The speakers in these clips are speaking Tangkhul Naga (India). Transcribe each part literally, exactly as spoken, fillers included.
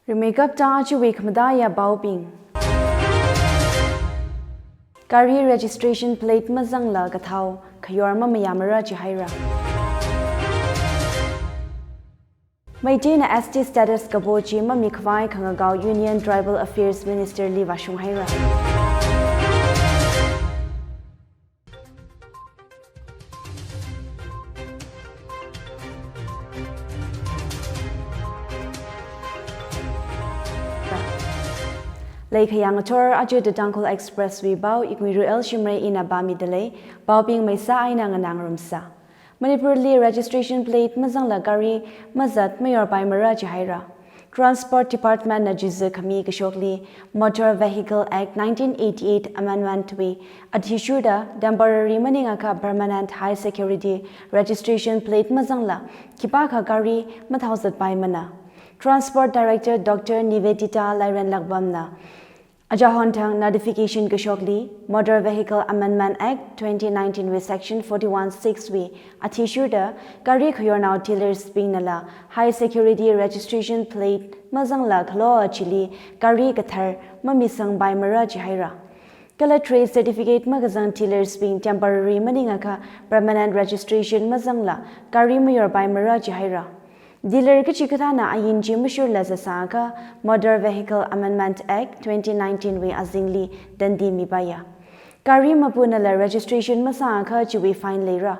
Rimeikapta ajawui khamataiya paobing. Gari registration plate mazangla kathao, khayor mamayāmara jihaira. Meiteina S T status kapo chi mamikhavai khangakao Union Tribal Affairs Minister li vāshunghaira. Leikhayang athor aja The Tangkhul Express wui pao Ikmiru L Shimray ina pāmidalei, paobing maisa eina nganāngarumsa. Manipurli registration plate mazangla gari mazat mayorpaimara jihaira. Transport Department na jizu khami kashokli Motor Vehicle Act nineteen eighty-eight Amendment wui athishurda temporary maningakha permanent high security registration plate mazangla khipākha gari mathaozatpaimana. Transport Director Doctor Nivedita Lairenlakpamna ajahon thang notification kashokli Motor Vehicle Amendment Act twenty nineteen wui Section forty-one six wui athishurda gari khayornao dealers bingnala high security registration plate mazangla khalo chili gari kathar mamisangpaimara jihaira. Kala trade certificate makazang dealers bing temporary maningakha permanent registration mazangla gari mayorpaimara jihaira. Dealer kachikathāna ain chi mashurla sāsāakha Motor Vehicle Amendment Act twenty nineteen wui azingli dandi mipaiya. Gari mapunala registration masāakha chiwui fine leira.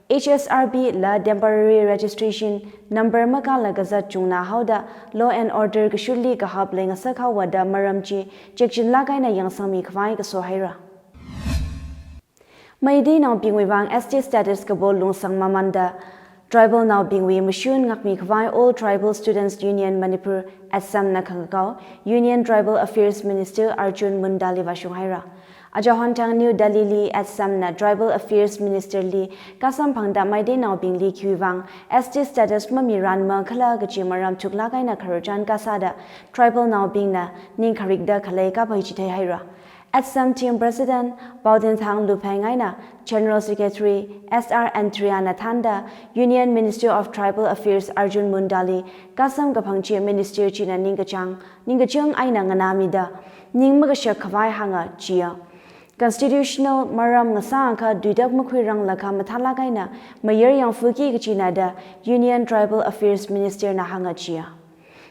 H S R B la temporary registration number makāla kazat chungna haoda law and order kashurli kahap leingasak haowada maram chi chekchinlāk eina yangsangmikhavai kasohaira. Meiteinaobingwui vang S T status kapo lungsang mamanda tribal naobingwui mashun ngākmikhavai All Tribal Students Union Manipur, ATSUM na khangakao Union Tribal Affairs Minister Arjun Munda li vāshunghaira. Ajahon thang New Delhi li ATSUM na Tribal Affairs Minister li kasam phangda Meiteinaobingli khiwui vang S T status mamiranmakhala kaji maram thuklāk eina khararchan kasāda tribal naobingna ningkharikda khalei kapai chitheihaira. ATSUM Team President Paotinthang Lupheng eina General Secretary S R Andria na thānda Union Minister of Tribal Affairs Arjun Munda li kasam kaphang chi Minister china ningkachāng, ningkachāng eina nganāmida ning makashak khavai hānga chiya. Constitutional maram ngasāakha tuitak makhuiranglakha mathālāk eina mayar yangfuki kajina da Union Tribal Affairs Minister na hānga chiya.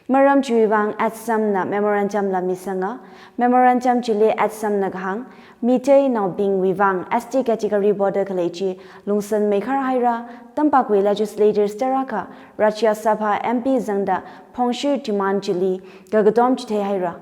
Maram chiwui vang ATSUM na memorandum la misanga. Memorandum chili ATSUM na kahāng, Meiteinaobingwui vang S T category poda khalei chi lungsanmeikhar haira, tampakwui legislators tarākha Rajya Sabha M P zangda phongshir demand chili kakatom chitheihaira.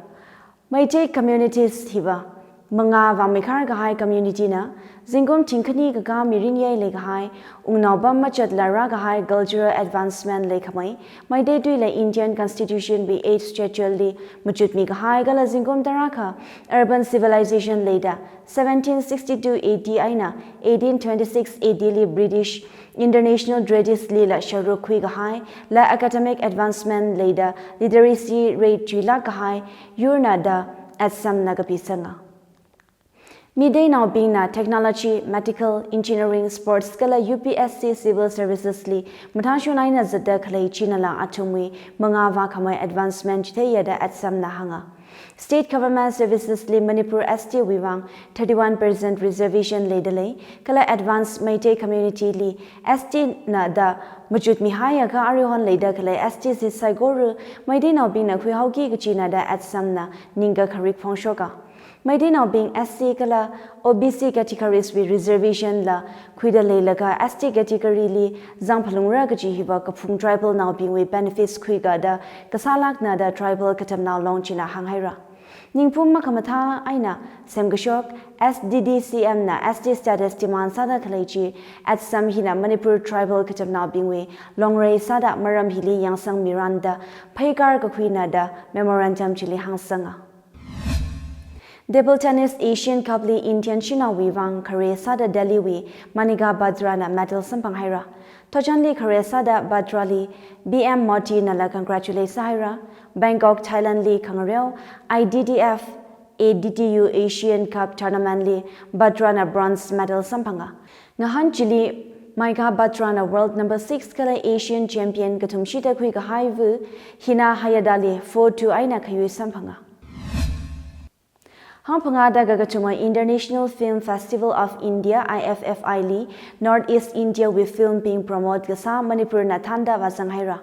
Meitei communities hiva mangā vāmeikhar kahai community na, zingkum thingkhani kakā mirin yei leikahai, wungnaopam machatla rākahai cultural advancement leikhamei, Meitei tuila Indian Constitution wui eighth Schedule li machutmikahai kala zingkum tarākha urban civilization leida seventeen sixty-two A D eina eighteen twenty-six A D li British international treaties lila sharuk khuikahai, la academic advancement leida literacy rate chuilāk kahai yurna da ATSUM na kapisanga. Meiteinaobingna technology, medical, engineering, sports kala U P S C civil services li mathāshun eina zatda khalei chinala athumwui mangā vākhamei advancement chitheiya da ATSUM na hānga. State Government Services li Manipur S T wui vang thirty-one percent reservation leidalei, kala advanced Meitei community li S T na da machutmihaiakha aruihon leida khalei S T seat saikora Meiteinaobingna khuihaoki kajina da ATSUM na ningkakharik phongshoka. Meiteinaobing S C kala O B C categories wui reservation la khuida leilakha S T category li zangphalungra kaji hiva kaphung tribal naobingwui benefits khuika da kasālākna da tribal katamnao long china hānghaira. Ningphum makhamathā eina semkashok S D D C M na S T status demand sāda khalei chi ATSUM hina Manipur tribal katamnaobingwui longrei sāda maram hili yangsangmiranda pheikar kakhuina da memorandum chili hāngsanga. Table Tennis Asian Cup li Indian shanaowui vang khare sāda Delhi wui Manika Batra na medal samphanghaira. Thotchanli khare sāda Batra li P M Modi nala congratulate sāhaira. Bangkok, Thailand li khangareo I T T F A D T U Asian Cup Tournament li Batra na bronze medal samphanga. Ngahān chili Maika Batra na world number six kala Asian champion kathumshida khuikahai vu Hina Hayada li four two eina khayui samphanga. Hangphangāda kakathuma International Film Festival of India, I F F I li North East India wui film bing promote kasā Manipur na thānda vāzanghaira.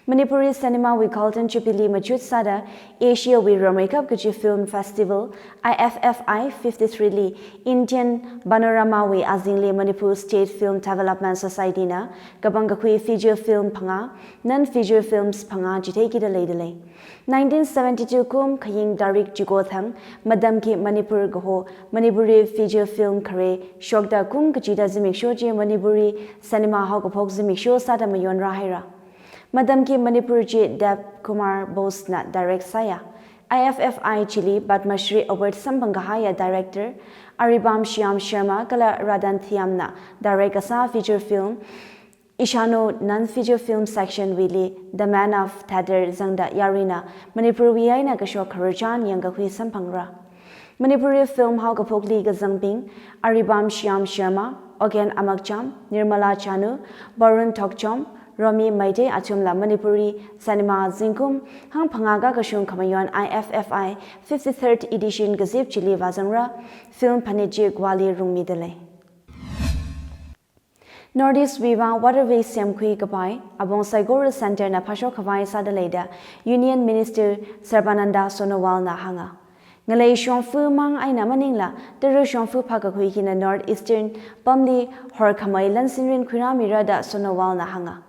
Manipuri cinema wui Golden Jubilee machut sāda Asia wui ramreikap kaji film festival, I F F I fifty-three li Indian Panorama wui azingli Manipur State Film Development Society na kapangkakhui feature film phangā, non-feature films phangā chitheikida leidalei. Nineteen seventy-two kum khaying tarik chiko thang, Matamki Manipur kaho Manipuri feature film khare shokda kum kachida zimiksho chi Manipuri cinema haokaphok zimiksho sāda mayonrāhaira. Matamki Manipur chi Dev Kumar Bose na direct sāya. I F F I chili Padma Shri Award samphangkahaiya director Aribam Shyam Sharma kala Radan Thiam na direct kasā feature film Ishano non-feature film section wuili The Man of Thatar zangda yaruina Manipur wui eina kashok khararchan yangkakhui samphangra. Manipuri film haokaphokli kazangbing Aribam Shyam Sharma, Ogen Amakcham, Nirmala Chanu, Barun Thokchom, Romi Meitei athumla Manipuri cinema zingkum hangphangā kakashung khamayon I F F I fifty-third edition kazip chili vāzangra, film phanit chi Goa li rungmidalei. North East wui vang waterway semkhui kapai apong saikora center na phāshok khavai sāda leida Union Minister Sarbananda Sonowal na hānga. Ngalei shongfa mang eina maningla tara shongfa phākakhui hina North Eastern pamli horkhamei lansinrin khuirāmira da Sonowal na hānga.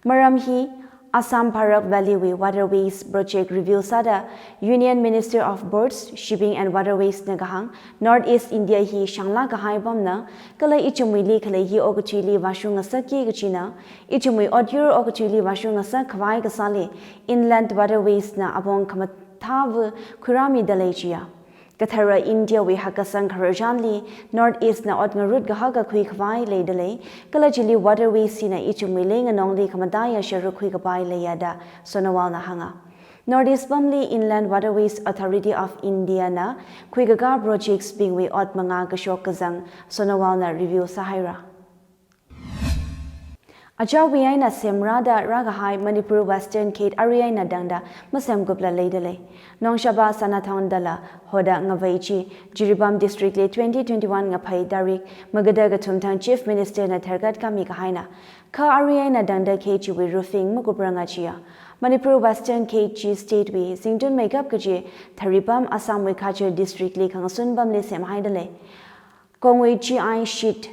Maram hi Assam Barak Valley wui waterways project review sāda Union Minister of Ports, Shipping and Waterways na kahāng, North East India hi shanglā kahai pamna, kala ichumwuili khalei hi okathuili vāshung ngasakki kachina, ichumwui otyur okathuili vāshung ngasak khavai kasāli Inland Waterways na apong khamathāva khuirāmidalei chiya. Kathara India wui hakkasang khararchanli North East na ot ngarut kahaka khui khavai leidalei, kala chili waterways hina ichumwui leinganongli khamataiya sharuk khui kapai leiya da Sonowal na hānga. North East pamli Inland Waterways Authority of India na khuikakā projects bingwui ot mangā kashok kazang Sonowal na review sāhaira. Achaowui eina semrāda rākahai Manipur Western Gate ari eina tangda masemkupla leidalei. Nongshaba Sanathong dala hoda ngavei chi Jiribam District li twenty twenty-one ngaphei tarik Magada kathum thang Chief Minister na tharkat khami kahaina. Kha ari eina tangda gate chiwui roofing makupranga chiya. Manipur Western Gate chi state wui zingtun meikap kaji Tharipam Assam wui Cachar District li khangasun pamli semhaidalei. Kongwui G I sheet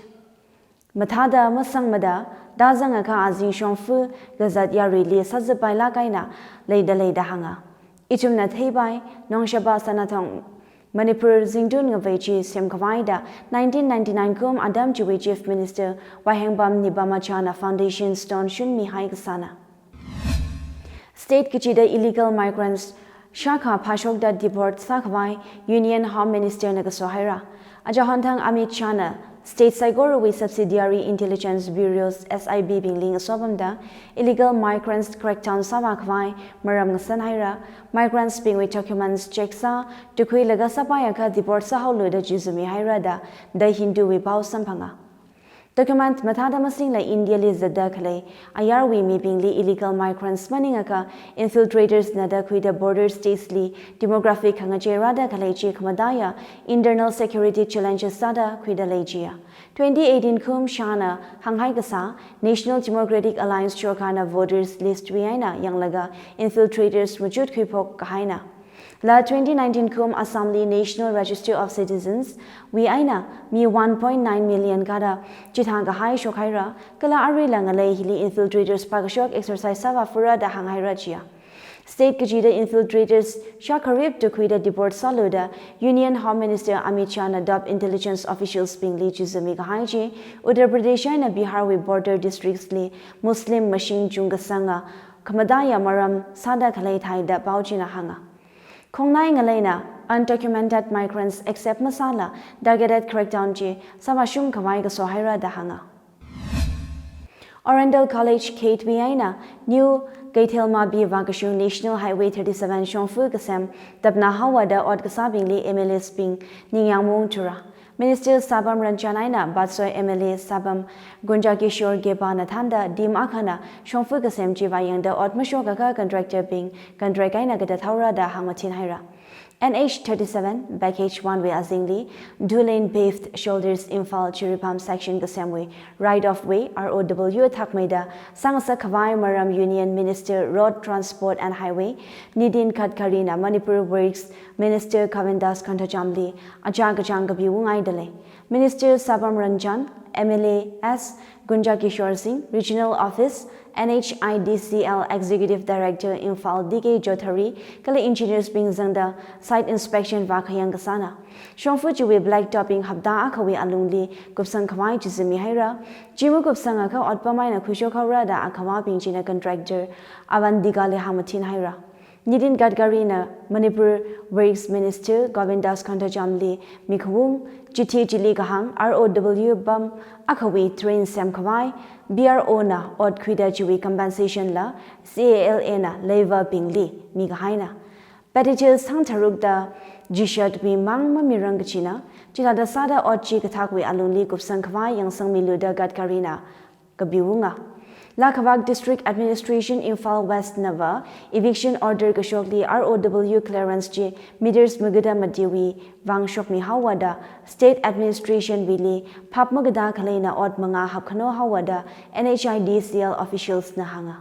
mathāda masangmada, da zangakha azing shongfa kazat yaruili sāzatpailāk eina leidalei da hānga. Ichumna theipai, Nongshaba Sanathong Manipur zingtun ngavei chi semkhavai da nineteen ninety-nine kum atam chiwui Chief Minister Waihengpam Nipam Acha na foundation stone shunmihai kasāna. State kachida illegal migrants shākha phāshokda deport sākhavai Union Home Minister na kasohaira. Aja honthang Amit Shah na state saikorawui subsidiary intelligence bureaus, S I B bingli ngasopamda illegal migrants crackdown sāvākhavai maram ngasanhaira. Migrants bingwui documents check sā, tukhuilaga sāpaiakha deport sāhaolu da chizumi haira da The Hindu wui pao samphanga. Document mathāda masingla India li zatda khalei ayarwui mibingli illegal migrants maningakha infiltrators na da khuida border states li demographic khangachei rāda khalei chi khamataiya internal security challenges sāda khuidalei chiya. Twenty eighteen kum Shah na hānghai kasā National Democratic Alliance sorkar na voters list wui eina yanglaga infiltrators machut khuiphok kahaina. La twenty nineteen kum Assam li National Register of Citizens wui eina mi one point nine million kada chithang kahai shokhaira, kala aruila ngalei hili infiltrators phākashok exercise sāvāfura da hānghaira chiya. State kachida infiltrators shākharip tukhuida deport sālu da Union Home Minister Amit Shah na top intelligence officials bingli chizumi kahai chi Uttar Pradesh eina Bihar wui border districts li Muslim mashing chungkasanga khamataiya maram sāda khalei thāi da pao china hānga. Khongnai ngaleina undocumented migrants accept masāla targeted crackdown chi sāvāshung khavai kasohaira da hānga. Oriental College Gate wui eina New Keithelmanbi vākashung National Highway thirty-seven shongfa kasem tapna haowa da ot kasābingli M L As bing ningyāng maungthura. Minister Sapam Ranjan eina Batsoi M L A Sapam Gunjakishore Gebharna thānda team akhana shongfa kasem chiwui vang yangda ot mashokakha contractor bing contract eina katat haora da hāngmathin haira. N H thirty-seven, Package one wui azingli, two lane paved shoulders Imphal Jiribam section kasemwui right of way, R O W thakmeida sāngasak khavai maram Union Minister Road Transport and Highway, Nitin Gadkarina Manipur Works Minister Govindas Konthamjamli achā kachāng kapiungaidalei. Minister Sapam Ranjan, M L As Gunjakishore Singh, Regional Office, N H I D C L Executive Director Imphal D K Choudhary, kala engineers bing zangda site inspection vākhayang kasāna. Shongfa chiwui black topping hapta akhawui alungli kupsang khavai chizimmi haira. Chi makupsangakha otpam eina khuishok haora da akhavābing china contractor Avantika li hāngmathin haira. Nitin Gadkarina Manipur Works Minister Govindas Konthamjamli mikhavung chithi chili kahāng R O W pam akhawui train sem khavai, B R O na ot khuida chiwui compensation la C A L A na labour bingli mikahaina. Petaches thang tharukda jishatwui mang mamirang kachina, chithāda sāda ot chi kathakwui alungli kupsang khavai yangsangmilu da Gadkarina kapiunga. Lakhavak District Administration Imphal West nava eviction order kashokli R O W clearance chi meters magada matiwui vang shokmi haowa da State Administration wuili phap magada khaleina ot mangā hapkhano haowa da N H I D C L officials na hānga.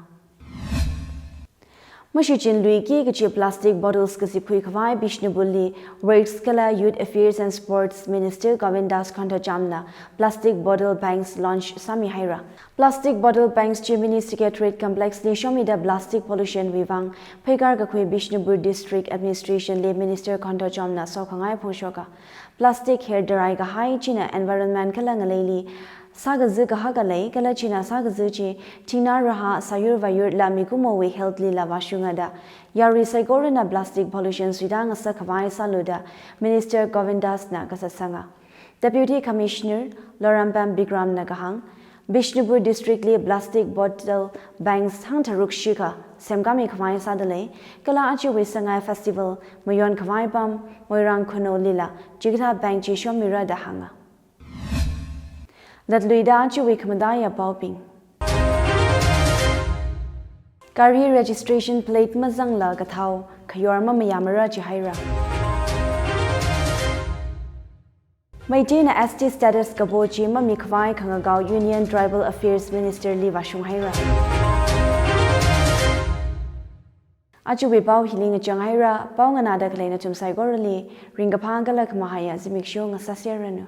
Mashichin luiki kachi plastic bottles kazipkhui khavai Bishnupur li Works kala Youth Affairs and Sports Minister Govindas Konthamjamna plastic bottle banks launch sāmi haira. Plastic bottle banks chi Mini Secretariat Complex li shomida plastic pollution wui vang pheikar kakhui Bishnupur District Administration li Minister Konthamjamna sokhangai phongshoka. Plastic herdarai kahai china environment kala ngaleili sākazi kahaka lei, kala china sākazi chi thingna raha, sāyur vāyur la mikumowui health lila vāshunga da yarui saikorana plastic pollution suida ngasak khavai sālu da Minister Govindas na kasatsanga. Deputy Commissioner Lorambam Bikram na kahāng, Bishnupur District li plastic bottle banks thang tharuk shikha semkami khavai sādalei, kala achiwui Sangai Festival mayon khavai pam Moirang Khunou lila chikathā bank chi shommira da hānga. Latluida achiwui khamataiya paobing. Gari registration plate mazangla kathao khayor mamayāmara jihaira. Meiteina S T status kapo chi mamikhavai khangakao Union Tribal Affairs Minister li vāshung haira. Achiwui pao hili ngachang haira, pao nganāda khalei nathum saikorali ringkaphā kala khamahaiya zimiksho ngasāserranu.